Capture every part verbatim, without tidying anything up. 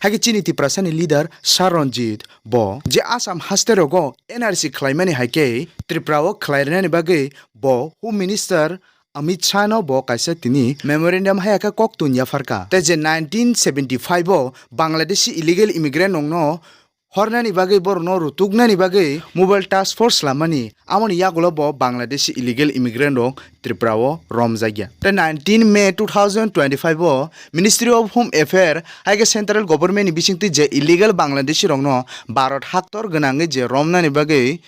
Haikhe chini Tiprasani leader Sir Ranjit bo je Assam haste rogo N R C khlaimani haikhe Tripura o khlai rwnani bagwi bo Home Minister Amit Shah no bo kaisa tini memorandum hai khe kok tun yapharkha. Tei je nineteen seventy five o Bangladeshi illegal immigrant rokno hornani bagwi borokno rutuknani bagwi mobile task force lamani, amoni yagulo bo Bangladeshi illegal immigrant rok Tripura o romjakya. Tei nineteen May two thousand twenty five o Ministry of Home Affair haikhe central government ni bisingtwi je illegal Bangladeshi rokno Bharat haktor gwnangwi je romnani bagwi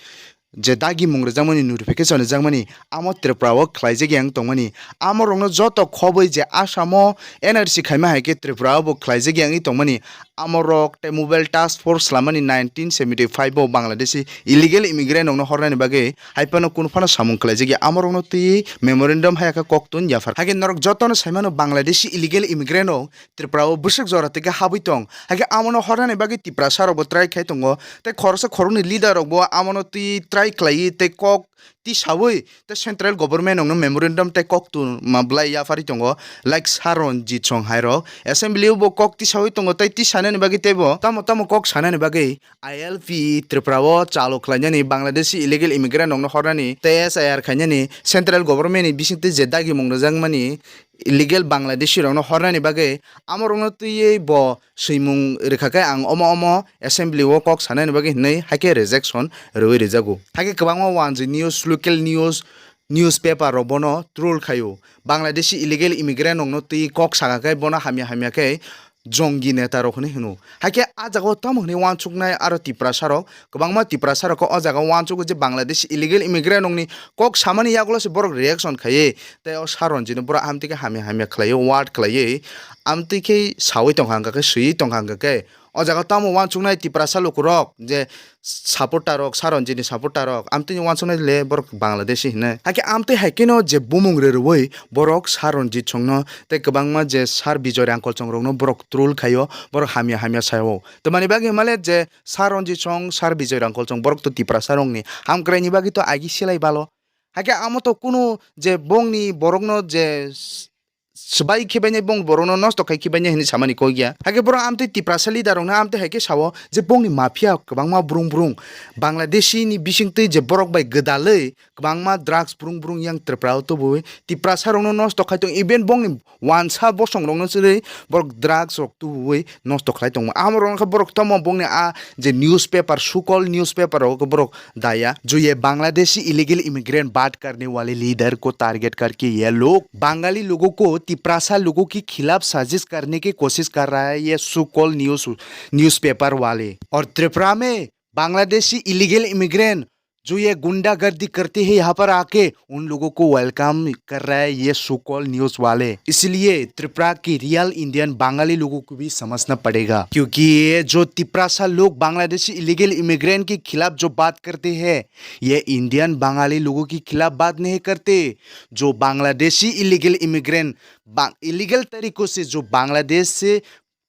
je dagimung rwjakmani notification rwjakmani amo Tripura o khlaijak yang tongmani, amo rokno joto khobwi je Assam o N R C khaima hai khe Tripura o bo khlaijak yang tongmani, amo rok tei mobile task force lamani nineteen seventy five o Bangladeshi illegal immigrant rokno hornani bagwi hai phano kunu phano samung khlaijak ya, amo rokno twi memorandum hai khe kok tun yaphar. Haikhe norok jotono saimano Bangladeshi illegal immigrant rok Tripura o bwswk jora twi khe habwi tong. Haikhe amono hornani bagwi Tiprasa rokbo try khai tongo. Tei khoroksa khoroknwi leader rokbo amono twi try khlaiwi tei kok tisawi tei central government rokno memorandum tei kok tuma bwlai yapharwi tongo. Like Sir Ranjit Song hai rok assembly o bo kok tisawi tongo tei tisanani bagwi teibo tamo tamo kok sanani bagwi I L P Tripura o chalo khlainani Bangladeshi illegal immigrant rokno hornani tei S I R khainani central government ni bisingtwi je dagimung rwjakmani illegal Bangladeshi rokno hornani bagwi amorokno twiwi bo swimung rwkha khe ang omo omo assembly o kok sanani bagwi hinwi haikhe rejection rwui rwjago. Haikhe kwbangma wanjwi news, local news, newspaper rok bono troll khaio. Bangladeshi illegal immigrant rokno twi kok saka khe bono hamya hamya khe jongi neta rok hinwi hino. Haikhe ah jagao tamo hinwi wansuknai aro Tiprasa rok, kwbangma Tiprasa rok o jaga wansugo je Bangladeshi illegal immigrant rokni kok samani yagulo se borok reaction khaiwi tei o Sir Ranjit no borok amtwi khe hamya hamya khlaiwi word khlaiwi amtwi khe sawi tongkha hwnkha khe swiwi tongkha hwnkha khe o jaga tamo wansuknai Tiprasa lukurok je supporter rok, Sir Ranjit ni supporter rok amtwi ni wansuknai le borok Bangladeshi hinwi. Haikhe amtwi hai kheno je bumung rwrwui borok Sir Ranjit Song no tei kwbangma je Sir Bijoy Rangkolchong rokno borok troll khaio, borok hamya hamya sao. Tamani bagwi hwnmale je Sir Ranjit Song, Sir Bijoy Rangkolchong borok to Tiprasa rokni hamkraini bagwi to agi silai balo. Haikhe amo to kunu je bongni borokno je s-, swbai khibainai bong borokno nosto khai khibainai hinwi samani kok ya. Haikhe borok amtwi Tiprasa leader rokno amtwi haikhe sao je bongni mafia kwbangma brung brung Bangladeshi ni bisingtwi je borok bai gwdalwi kwbangma drugs brung brung yang Tripura o tubuwi Tiprasa rokno nosto khai tong, even bongni wansa bosong rokno chwlwi borok drugs rok tubuwi nosto khlai tongma. Amo rok wngkha borok tamo bongni a je newspaper, sukol newspaper rok borok daya. जो ये Bangladeshi illegal immigrant बात करने वाले लीडर को टारगेट करके ये लोग बंगाली लोगों को तिपरासा लोगों के खिलाफ साजिश करने की कोशिश कर रहा है, ये सो-कॉल्ड न्यूज़, न्यूज़पेपर वाले। और त्रिपुरा में बांग्लादेशी इलीगल इमिग्रेंट जो ये गुंडागर्दी करते हैं यहाँ पर आके, उन लोगों को वेलकम कर रहा है ये सो कॉल्ड न्यूज़ वाले। इसलिए त्रिपुरा की रियल इंडियन बंगाली लोगों को भी समझना पड़ेगा, क्योंकि ये जो तिपरासा लोग बांग्लादेशी इलीगल इमिग्रेंट के खिलाफ जो बात करते हैं, ये इंडियन बंगाली लोगों के खिलाफ बात नहीं करते। जो बांग्लादेशी इलीगल इमिग्रेंट, बा-, इलीगल तरीकों से जो बांग्लादेश से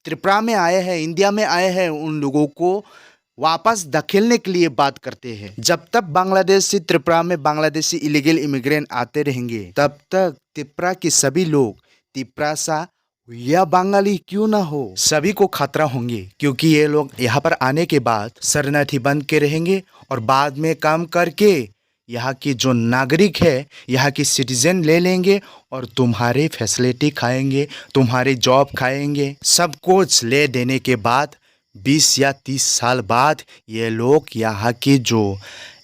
त्रिपुरा में आए हैं, इंडिया में आए हैं, उन लोगों को वापस धकेलने के लिए बात करते हैं। जब तक बांग्लादेश से त्रिपुरा में बांग्लादेशी इलीगल इमिग्रेंट आते रहेंगे, तब तक त्रिपुरा के सभी लोग, तिपरासा या बंगाली क्यों ना हो, सभी को खतरा होंगे, क्योंकि ये लोग यहाँ पर आने के बाद शरणार्थी बन के रहेंगे और बाद में काम करके यहाँ की जो नागरिक है, यहाँ की सिटीजन ले लेंगे और तुम्हारी फैसिलिटी खाएंगे, तुम्हारी जॉब खाएंगे। सब कुछ ले देने के बाद बीस या तीस साल बाद ये लोग यहाँ की जो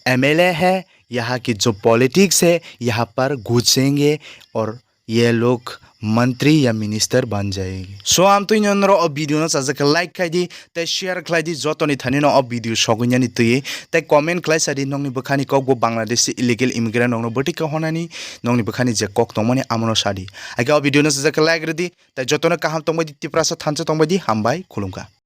एमएलए है, यहाँ की जो पॉलिटिक्स है, यहाँ पर घुसेंगे और ये लोग मंत्री या मिनिस्टर बन जाएंगे। So, amtwi nonro o video no chajak khe like khai di, tei share khlai di, jotoni thani no o video sogwi nani twi, tei comment khlai sa di nokni bwkhani kok bo Bangladeshi illegal immigrant rokno bwtwi khe honani, nokni bwkhani je kok tongmani amono sa di. Haikhe o video no chajak khe like rw di, tei jotono kaham tongbai di, Tiprasa thansa tongbai di, hambai, khulumkha.